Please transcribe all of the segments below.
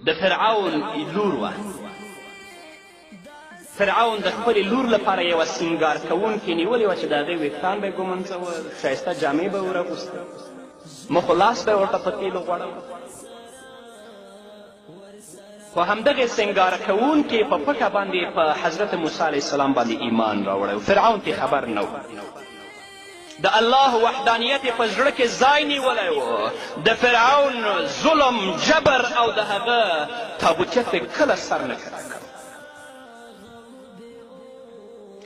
د فرعون لور وه. فرعون د خپلې لور لپاره یوه سینګار کوونکې نیولې وه چې د هغې ویښتان به یې ږمنځول، ښایسته جامې به یې ور اغوستې، مخ و لاس به یې ورته په تېلو غوړول. خو همدغې سینګار کوونکې په پټه باندې په حضرت موسی علیه السلام باندې ایمان راوړی و. فرعون ترې خبر نه و. د الله وحدانیت یې په زړه کې ځای نیولی و. د فرعون ظلم، جبر او د هغه طاغوتیت ته کله سر نه کښته کړ.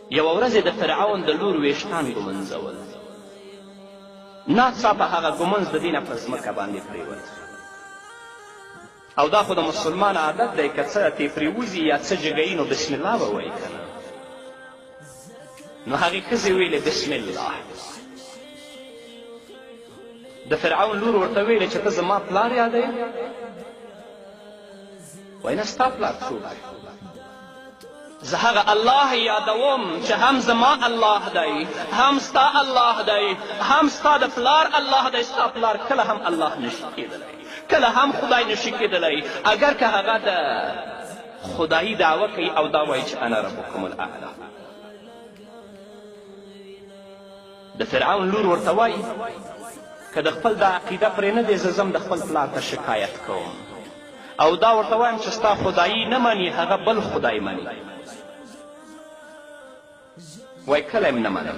یوه ورځ یې د فرعون د لور ویښتان ږمنځول. ناڅاپه هغه ږمنځ د دې نه په ځمکه باندې پرېوت. او دا خو د مسلمان عادت دی، که څه ترې پرېوځي یا څه جګوي نو بسم الله به وایي که نه. نو هغې ښځې ویلې بسم الله. د فرعون لور ورته ویلې چې ته زما پلار یادوې؟ وایي نه، ستا پلار څوک دی؟ زه هغه الله یادوم چې هم زما الله دی، هم ستا الله دی، هم ستا د پلار الله دی. ستا پلار کله هم الله نشي کېدلی، کله هم خدای نشي کېدلی، اګر که هغه د خدایي دعوه کوي او دا وایي چې انا ربکم الاعلی. د فرعون لور ورته وایي که د خپل دا عقیده پرې نه دی، زه ځم د خپل پلار ته شکایت کوم او دا ورته وایم چې ستا خدایي نه مني، هغه بل خدای مني. وایي کله یې نه منم.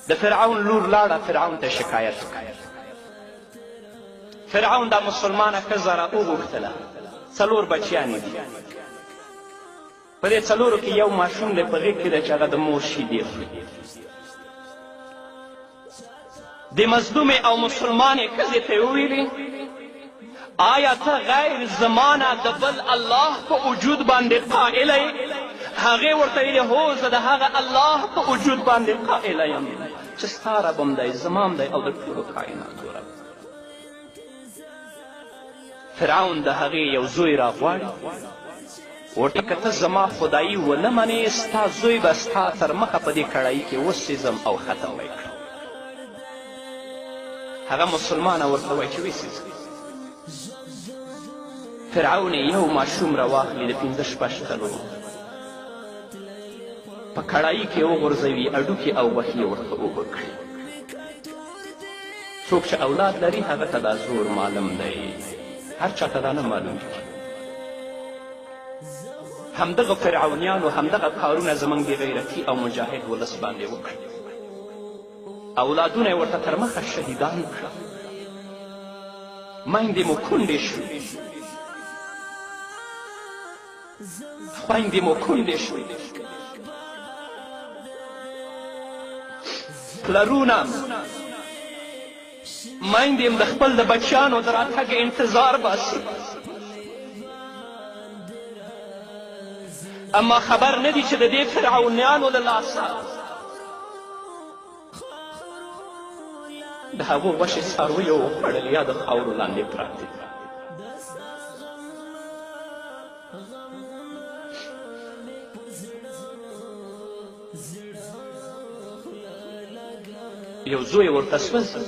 د فرعون لور لاړه فرعون ته شکایت وکړ. فرعون دا مسلمانه ښځه را وغوښتله، څلور بچیان یې دي. په دې څلورو کې یو ماشوم دی په غېږ کې دی چې هغه د مور شیدې خوري. د مظلومې او مسلمانې ښځې ته یې وویلې آیا ته غیر زما نه د بل الله په وجود باندې قائله یې؟ هغې ورته ویلې هو، زه د هغه الله په وجود باندې قائله یم چې ستا رب هم دی، زما هم دی او د ټولو کائناتو رب. فرعون د هغې یو زوی راغواړي، ورته که ته زما خدایي ونه منې ستا زوی به ستا تر مخه په دې کړایي کې وسیزم او ختم به یې کړم. هغه مسلمانه ورته وایي چې وسیزه. فرعون یو ماشوم راواخلي د پنځه شپږ کلو، په کړایي کې وغورځوي، هډوکي او غوښې یې ورته اوبه کړي. څوک چې اولاد لري هغه ته دا زور معلوم دی، هر چا ته دا نه معلومیږي. همدغه فرعونیانو همدغه کارونه زموږ بېغیرتي او مجاهد ولس باندې وکړل، اولادونه یې ورته تر مخه شهیدان کړل، میندې مو کونډې شوې، خویندې مو کونډې شوې، پلرونه میندې هم د خپل د بچیانو د راتګ انتظار باسي، اما خبر نه دي چې د دې فرعونیانو له لاسه د هغو غوښې څارویو وخوړل یا د خاورو لاندې پراته دي. یو زوی ورته سوځي،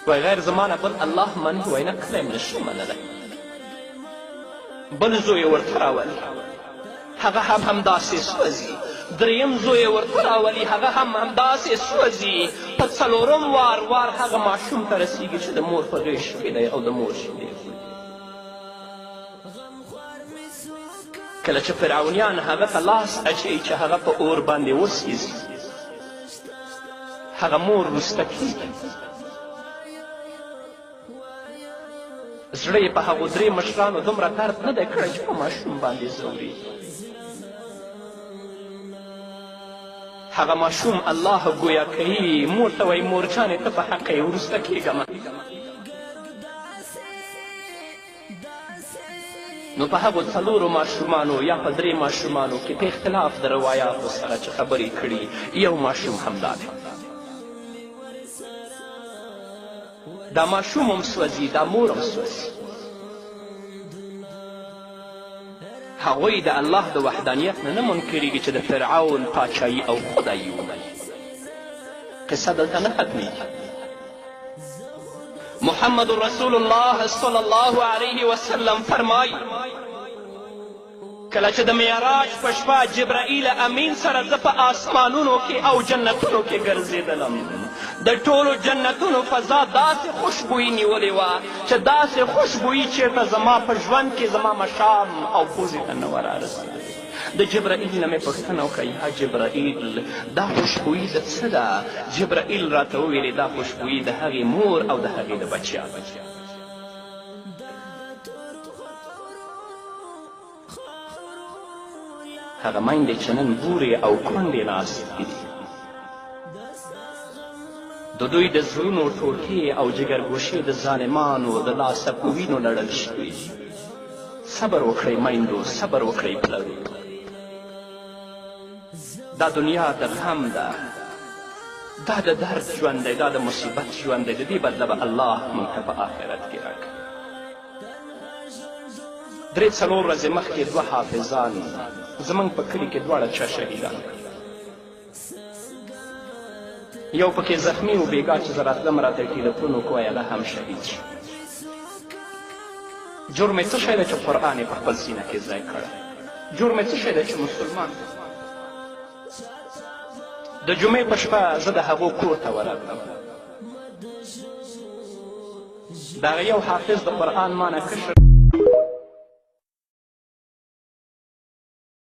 وایي غیر زما نه بل الله مني؟ وایي نه، کله یې هم نشم منلی. بل زوی ورته راولي، هغه هم همداسې سوځي. دریم زوی ورته راولي، هغه هم همداسې سوځي. په څلورم وار وار هغه ماشوم ته رسیږي چې د مور په غېږ کې دی او د مور شیدې خوري. کله چې فرعونیان هغه ته لاس اچوي چې هغه په اور باندې وسیځي، هغه مور وروسته کیږي، زړه یې په هغو درې مشرانو دومره درد نه دی کړی چې په ماشوم باندې ځورېږي. هغه ماشوم الله ګویا کوي، مور ته وایي مور جانې ته په حقه یې، وروسته کېږه مه. نو په هغو څلورو ماشومانو یا په درې ماشومانو کې په اختلاف د روایاتو سره چې خبرې کړي، یو ماشوم همدا دی. دا ماشوم هم سوځي، دا مور هم سوځي. هغوی د الله د وحدانیت نه نه منکرېږي چې د فرعون پاچایي او خدایي ومني. قصه دلته نه ختمیږي. محمد رسول الله صلی الله علیه وسلم فرمایي، کله چې د معراج په شپه جبرائیل امین سره زه په آسمانونو کې او جنتونو کې ګرځېدلم، د ټولو جنتونو فضا داسې خوشبویي نیولې وه چې داسې خوشبویي چېرته زما په ژوند کې زما مشام او پوزې ته نه وه رارسېدلې. د جبرائیل نه مې پوښتنه وکړه، یا جبرائیل دا خوشبویي د څه ده؟ جبرائیل راته وویلې، دا خوشبویي د هغې مور او د هغې د بچیانو. هغه میندې چې نن بورې او کونډې ناستې دي، د دوی د زړونو ټوټې او جګرګوشې د ظالمانو د لاسه په وینو لړل شوي دي. صبر وکړئ میندو، صبر وکړئ پلرو. دا دنیا د غم ده، دا د درد ژوند دی، دا د مصیبت ژوند دی. د دې بدله به الله موږ ته په آخرت کې راکوي. 3-4 ورځې مخکې دوه حافظان زموږ په کلي کې دواړه چا شهیدان کړل. یو پکې زخمي و، بېګا چې زه راتلم راته یې ټیلیفون وکړو، وایي هغه هم شهید شو. جرم یې څه شی دی چې قرآن یې په خپل سینه کې ځای کړی؟ جرم یې څه شی دی چې مسلمان دی؟ د جمعې په شپه زه د هغو کور ته ورغلم. د هغه یو حافظ د قرآن مانه کشر